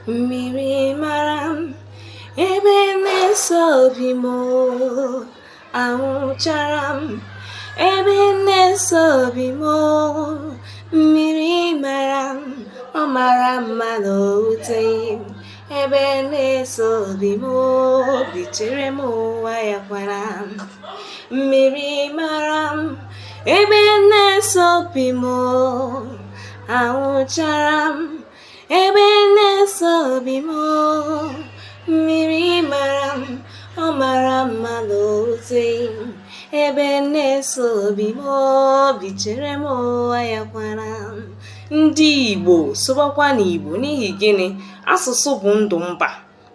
Mmiri mara m ebe na-ese obi m, anwụchara m ebe na-ese obi m. Mmiri mara m, ọ mara mma n'owute m, ebe na-ese obi m, obi chere m ụwa ya kwara m. Mmiri mara m ebe na-ese obi m, anwụchara m ebe na-ese obi m. Mmiri mara m, ọ mara mma n'owute m, ebe na-ese obi m, obi chere m ụwa ya kwara m. Ndị Igbo, sụbakwa n'Igbo. N'ihi gịnị? Asụsụ bụ ndụ mba.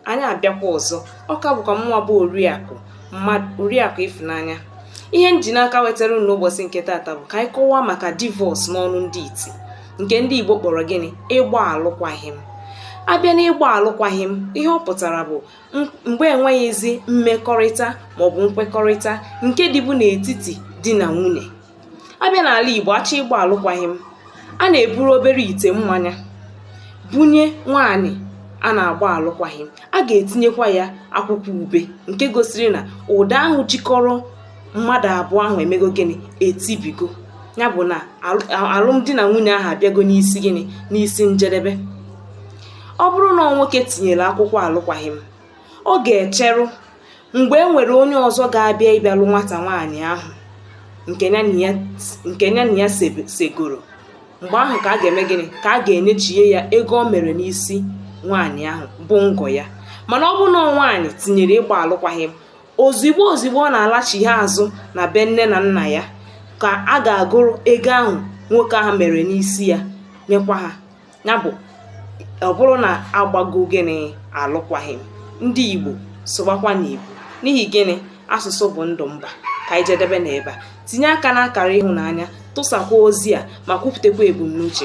Anyị abịakwa ọzọ. Ọ ka bụkwa mụnwa bụ Oriakụ mmadụ, Oriakụ Ịfụnanya. Ihe m ji n'aka wetara unu n'ụbọchị nke taata bụ ka anyị kọwaa maka divorce n'ọnụ ndị iti, nke ndị Igbo kpọrọ gịnị? Ịgba alụkwaghịm. Abịa n'ịgba alụkwaghịm, ihe ọ pụtara bụ mgbe enweghịzi mmekọrịta maọbụ nkwekọrịta nke dịbụ n'etiti di na nwunye. Abịa n'ala Igbo, achọ ịgba alụkwaghịm, a na-eburu obere ite mmanya bunye nwaanyị a na-agba alụkwaghịm. A ga-etinyekwa ya akwụkwọ ube nke gosiri na ụda ahụ jikọrọ mmadụ abụọ ahụ emego gịnị? Etibigo. Ya bụ na alụmdi na nwunye ahụ abịago n'isi gịnị? N'isi njedebe. Ọ bụrụ na nwoke tinyere akwụkwọ alụkwaghịm, ọ ga-echerụ mgbe e nwere onye ọzọ ga-abịa ịbịalụ nwata nwaanyị ahụ nke ya na ya segoro. Mgbe ahụ ka a ga-eme gịnị? Ka a ga-enyechie ya ego o mere n'isi nwaanyị ahụ bụ ngọ ya. Mana ọ bụrụ na nwaanyị tinyere ịgba alụkwaghịm, ozigbo ozigbo ọ na-alachigha azụ na be nne na nna ya ka a ga-agụrụ ego ahụ nwoke ahụ mere n'isi ya nyekwa ha. Ya bụ, ọ bụrụ na agbago gịnị? Alụkwaghịm. Ndị Igbo, sụbakwa n'Igbo. N'ihi gịnị? Asụsụ bụ ndụ mba. Ka anyị jedebe na ebe a. Tinye aka n'akara ịhụnanya, tụsakwa ozi a, ma kwupụtakwa ebumnuche gị.